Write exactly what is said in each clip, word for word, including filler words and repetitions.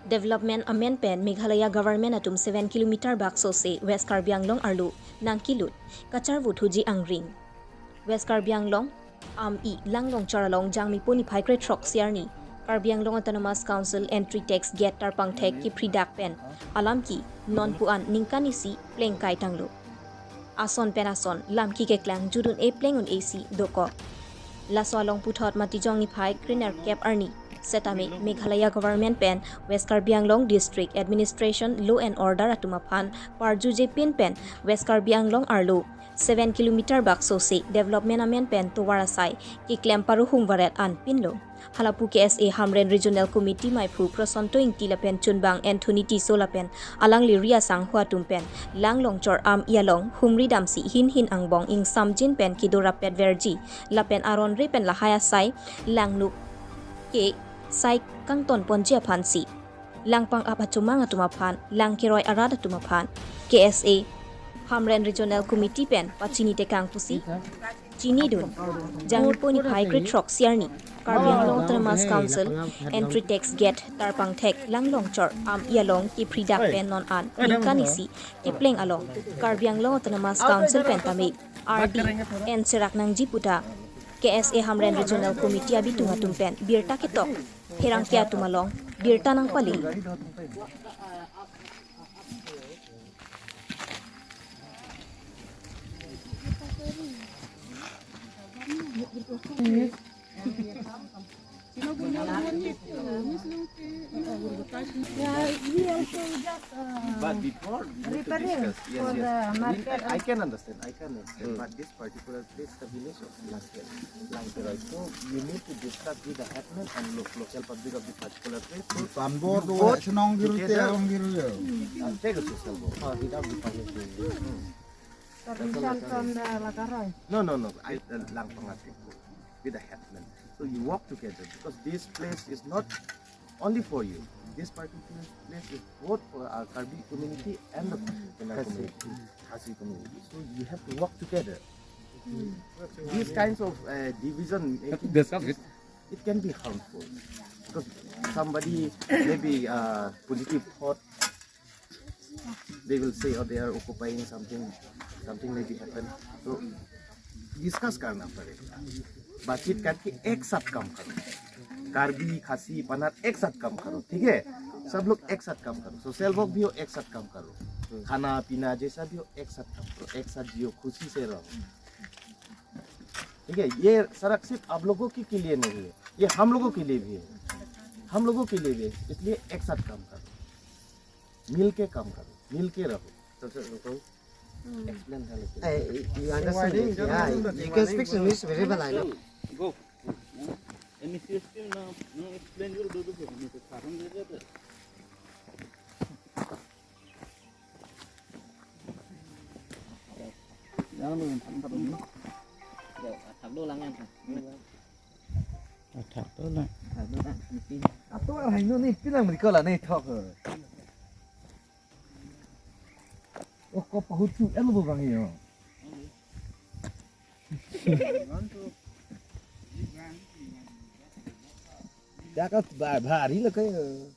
Development amen pen Meghalaya government atum seven kilometer bak sose West Karbi Anglong arlo nangkelut kacharvuthuji angring. West Karbi Anglong Am-i Langlongchor along Jangmipo niphai krethrok siarni Karbi Anglong Autonomous Council entry tax gate tarpangthek kiphridak pen alam ke non pu-an ningkan isi plengkai tanglo. Ason pen ason lam ke keklang judun-e pleng un-e si dokok. Laso along puthot Matijong niphai krenerkep arni setame Meghalaya government pen West Karbi Anglong District Administration Law and Order atum aphan parjuje pin pen West Karbi Anglong arlo seven kilometer bak sose development amen pen tovar asai keklem paruhum varet an pinlo. Halapu K S A Hamren Regional Committee maiphu Prosonto Ingti lapen chunbang Anthony Tisso lapen alangli ri asangho atum pen Langlongchor Am-i along humri damsi hin hin angbong ingsamjin pen kedo rapet verji lapen aron re pen lahai asai langnuk ke sai kangton ponji aphansi langpang-ap achomang atum aphan, lang keroi arat atum aphan, K S A Hamren Regional Committee pen pachini tekang pusi chinidun. Jangmipo niphai krethrok siarni Karbi Anglong Autonomous Council entry tax gate tarpangthek Langlongchor Am-i along kiphridak pen non an ningkan isi kepleng along Karbi Anglong Autonomous Council pen tame ardi enserak nangji puta K S A Hamren Regional Committee abitung atum pen birta ketok pherangke atum along birta nangpali. But before, we need to discuss. Yes, yes. We, I, I can understand. I can understand. But this particular place, the village of Langkher, Langkher, right? So you need to discuss with the headman and lo-, local public of the particular place. So you both together, uh, take a social work. Permission from the Lakaroi. No, no, no. I, uh, Langpang people with the headman. So you work together because this place is not only for you. This particular place is both for our Karbi community and the Khasi community. Khasi community. So you have to work together. These kinds of, uh, division making, it can be harmful because somebody maybe, uh, positive thought, they will say, "Oh, they are occupying something, something may be happened." So discuss करना पड़ेगा। बातचीत करके एक साथ काम करो। कार्बी, खासी, पनार एक साथ काम करो, ठीक है? सब लोग एक साथ काम करो। सोशल वर्क भी हो, एक साथ काम करो। खाना पीना जैसा भी हो, एक साथ काम करो, एक साथ जियो, खुशी से रहो। ठीक है, ये सड़क सिर्फ आप लोगों के, के लिए नहीं है, ये हम लोगों के लिए भी है, हम लोगों के लिए भी है। इसलिए एक साथ काम करो, मिल के काम करो, मिल के रहो। Explain करने के लिए। You understand? Yeah, you can speak English very well, I know. Go. N E C S team now, now explain your do the Athak dolang. Ato arhai no ni pinang mereka lah ni thok. Oh, ko pahut chu el bo bang yo. Jaga ba bhari la kayo.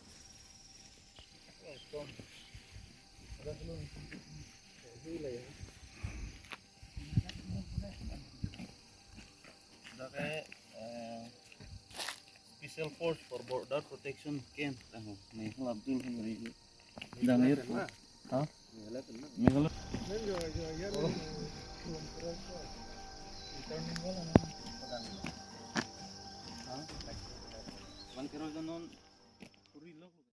Dak ke, eh, Special Force for Border Protection Camp, eh, Mehul Abdul Hemri. Dang ayo po. Ha? Meghalaya. Man kero janon.